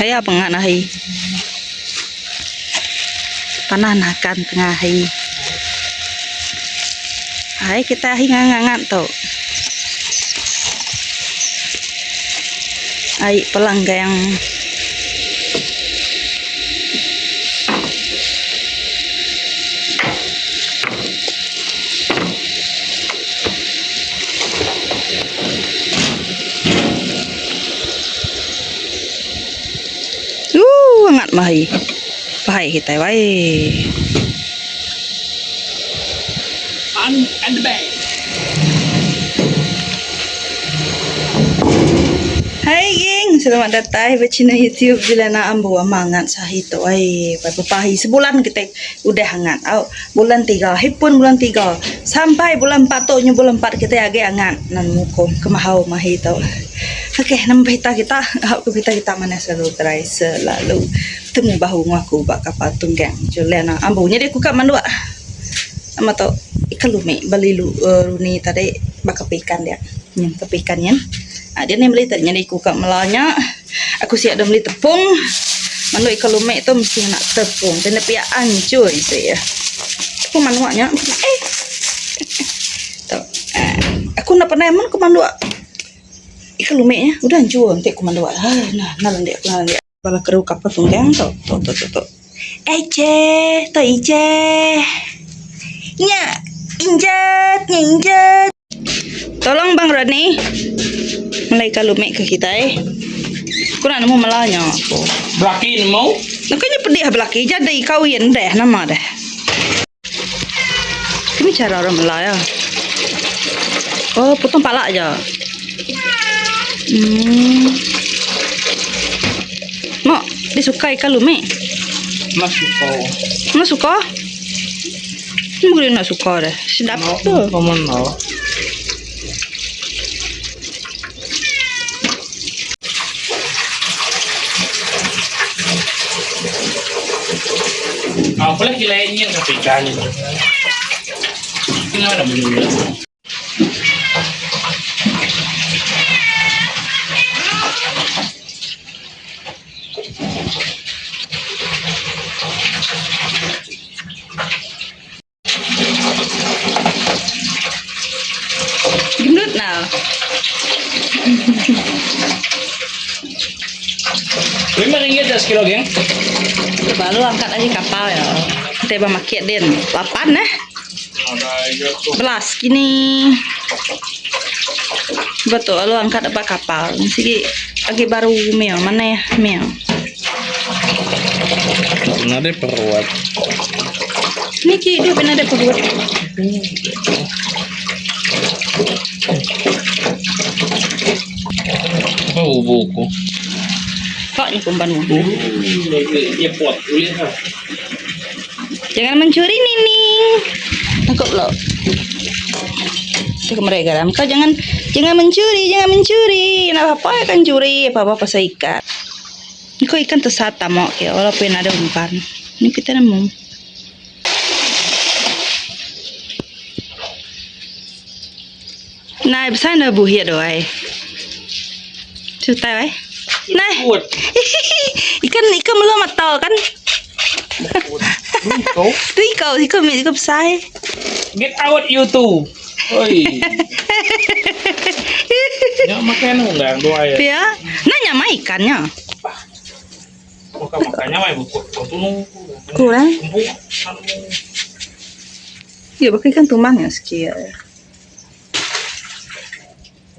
Haya pengan ahi. Panah nakan tengah ahi. Hai kita ahi ngangat-ngangat tu. Ai pelanggang. Ooh angat mahi. Pahai kitai wai. And and the bag. Hai geng, selamat datai ba channel YouTube Juliana Ambu ama angat sahi tu ai pai bepahi sebulan kitai udah angat au bulan tiga hipun bulan tiga sampai bulan empat tu nyu bulan empat kitai agi angat nan mukum kemahau mahi tu. Okey nama berita kita au ke berita kita manah selalu gerai selalu betemu bahu enggau aku ba kapal tunggang Juliana Ambu nyadi aku ka manduk nama tu ikan lumi beli runi tadi ba kepi ikan dia. Nyin kepi ikan nyin. Ha dia ni meli tadi nyadi ku ka mela nya aku sia deh meli tepung manuk ikan lumek tu mesti ngena tepung ti ne pia anchur isi iya. Tepung manuk nya eh tu eh aku enda pandai amat ku manduk ikan lumek nya udah anchur enti ku manduk hai nah nah landik aku nah landik. Bala keru kapal tunggang tu tu tu tu tu. Eceh tu iceh nya injat nya injat. Tolong bang Rodney melai ka lumik ke kitai. Ku nak nemu mela nya aku. Belaki nemu. Naka nya pedih belaki jadi kawin deh nama deh. Kini cara orang mela ya. Oh potong pala aja. Hmm. Mak, dia suka ikan lumik. Mak suka. Mak suka? Mak dia nak suka deh. Sedap tu. Mana? Ah, boleh kilainnya tapi ikan ni. Kenapa nak beli? Gendut nah. RM5 dah sekilo geng. Baru angkat aja kapal ya. Kita ba market din. Lapan eh. Belas kini. Betul lalu angkat dapat kapal. Sigi agi baru mio mana ya mio. Nadai peruat. Ni ki dia pun nadai peruat. Apa ubu ku? Kok ni kumban mu. Dia pot ulih ha. Jangan mencuri Nining. Tangkap lo. Itu mereka dalam. Kau jangan jangan mencuri, jangan mencuri. Nak apa akan curi apa-apa pasal ikan. Kau ikan tersat tamak ya, walaupun ada umpan. Ini kita nemu. Nai besai na buhia doai. Sutai ai. Nai. Ikan ikan belum mata kan? Tu ikan ikan mi ikan besai. Get out you two. Oi. Nya makan unggang dua ya. Pia, nanya mah ikannya. Bukan makannya mah ibu kau tunu. Kurang. Ya, pakai ikan tumang ya sekian.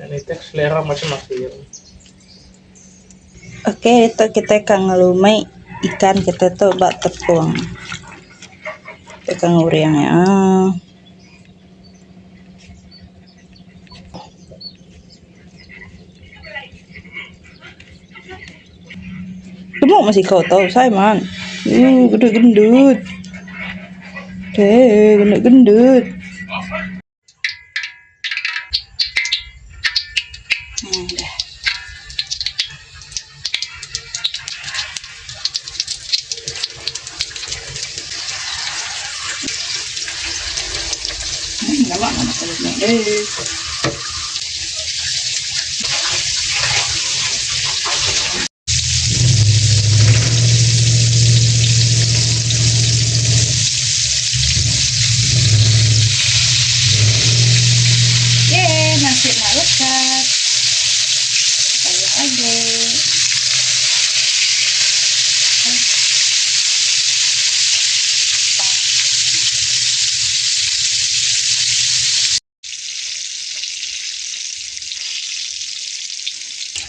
Ini teh selera macam-macam. Okey, tu kita akan ngelumai ikan kita tu bak tepung. Kita akan ngurang ya. Gemuk masih kau tahu Simon. Gendut gendut. Eh, gendut gendut. Dah. Lama nak makan ni. Eh.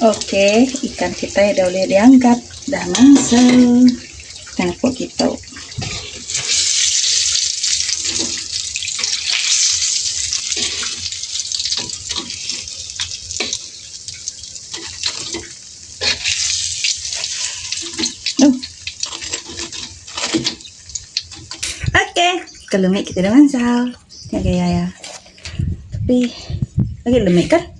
Okey, ikan kitai dah ulih diangkat, dah mansau. Kitai nepuk kitu. Okey, kelumit kita dah mansau. Tengok gaya iya. Tapi agi lumit kan?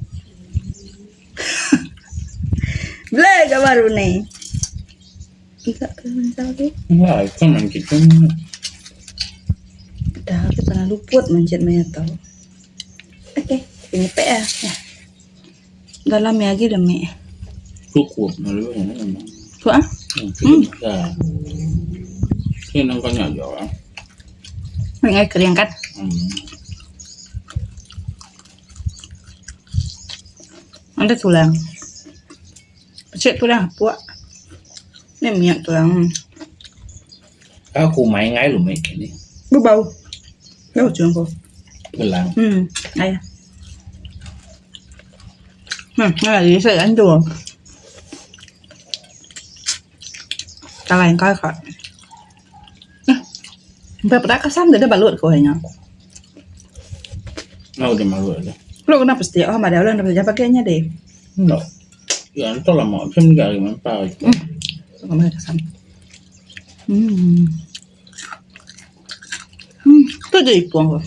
Blur ga baru ni. Ika ke mansau tu. Wah, ikan main kita. Dah aku tanah luput mencit maya tu. Okey, penyepek ah. Ya. Dalam ni agi lemik. Cukup malu ni. Cukup ah? Hmm. Saya nangkanya aja. Ngai kering kan? Hmm. Ada tulang. Pecik tulang puak. Ni minyak tulang. Aku main ngai lu mai kini. Bau. Bau chung ko. Tulang. Ai. Ngai saya andu. Kalai kai ka. Empai peda kasam deh balut ko nya. Mau dia malu aja. Lu kena pasti oh madah ulang dah pakai nya deh. No. Ya entah lama macam gari mampai. Kau kasam. Tu je ipung ko.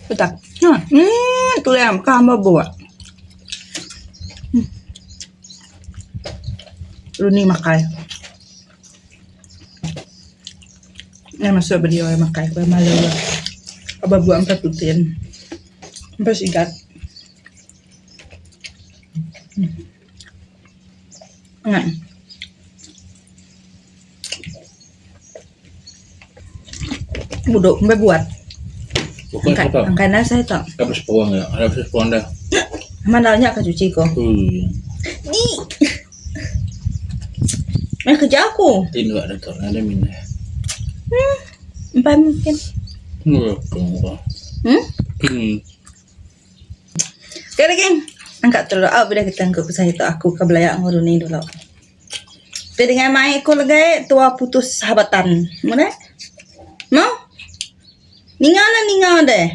Pedak. Tulang ka buat. Runi makai. Nya masuk beliau makai ku malu. Aba buat empai putin. Empai sigat. Ngan. Budok empai buat. Bukan Angkat, apa. angkat dah saya tak. Habis puang ya, habis puang dah. Mana nya ka cuci ko. Hmm. Di. Mai kerja aku. Tin buat dah tak ada minah. Empai mungkin. Hmm. Sekali lagi. Angkat dulu. Ah, bila kita angkat pasal itu aku ke belayak nguruni dulu. Tapi dengan mai aku legai tua putus sahabatan. Mana? Mau? Ninga lah ninga deh.